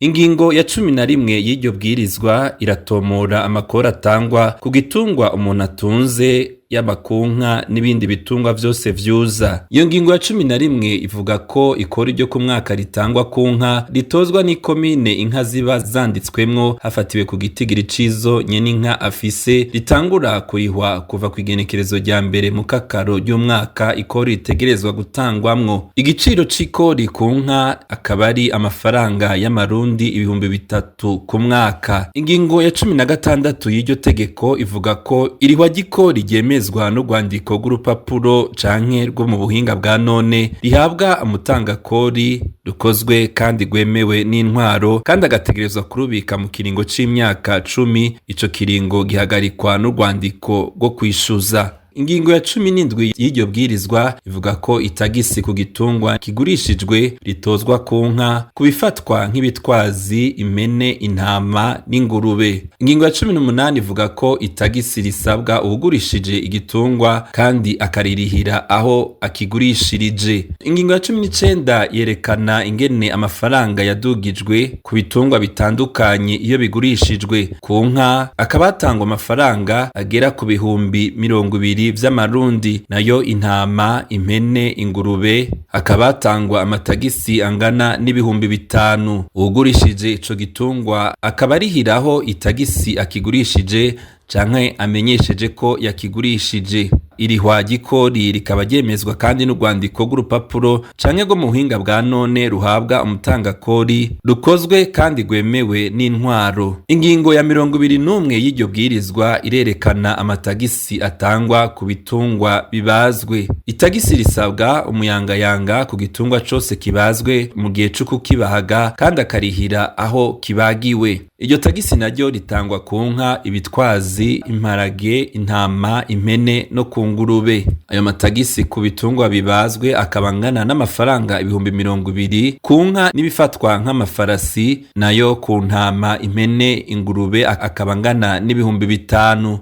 Ingingo ya 11 y'iryo bwirizwa iratomora amakori atangwa ku gitungwa umuntu atunze, yaba ku nka n'ibindi bitungwa vyose vyuza. Iyo ngingo ya 11 ivuga ko ikori ryo ku mwaka ritangwa ku nka ritozwa n'ikomine inka ziba zanditswemwo hafatiwe ku gitigiri c'izo nyeninka afise, ritangura kurihwa kuva kw'igenekerezo rya mbere mu kakaro ry'umwaka ikori ritegerezwa gutangwamwo. Igiciro c'ikori ku nka akaba ari amafaranga y'amarundi 3000 ku mwaka. Ingingo ya 16 y'iryo tegeko ivuga ko irihwa ry'ikori ryemezwa n'urwandiko rw'urupapuro canke rwo mu buhinga bwa none rihabwa umutangakori, rukozwe kandi rwemewe n'intwaro, kandi agategerezwa kurubika mu kiringo c'imyaka 10. Ico kiringo gihagarikwa n'urwandiko rwo kwishuza. Ingingo ya 17 y'iryo bwirizwa ivuga ko itagisi ku gitungwa kigurishijwe ritozwa ku nka, ku bifatwa nk'ibitwazi, impene, intama n'ingurube. Ingingo ya 18 ivuga ko itagisi risabwa uwugurishije igitungwa kandi akaririhira aho akigurishirije. Ingingo ya 19 yerekana ingene amafaranga yadugijwe ku bitungwa bitandukanye iyo bigurishijwe. Ku nka akaba hatangwa amafaranga agera ku 20,000 vy'amarundi, nayo intama, impene, ingurube hakaba hatangwa amatagisi angana n'5,000. Uwugurishije ico gitungwa akaba arihiraho itagisi akigurishije canke amenyesheje ko yakigurishije. Irihwa ry'ikori rikaba ryemezwa kandi n'urwandiko rw'urupapuro canke rwo mu buhinga bwa none ruhabwa umutangakori, rukozwe kandi rwemewe n'intwaro. Ingingo ya 21 y'iryo bwirizwa irerekana amatagisi atangwa ku bitungwa bibazwe. Itagisi risabwa umuyangayanga ku gitungwa cose kibazwe mu gihe co kukibaga, kandi akarihira aho kibagiwe. Iryo tagisi naryo ritangwa ku nka, ibitwazi, imparage, intama, impene no ku ngurube. Ayo matagisi ku bitungwa bibazwe akaba angana n'amafaranga 20,000 ku nka n'ibifatwa nk'amafarasi, nayo ku ntama, impene, ingurube akaba angana n'5,000.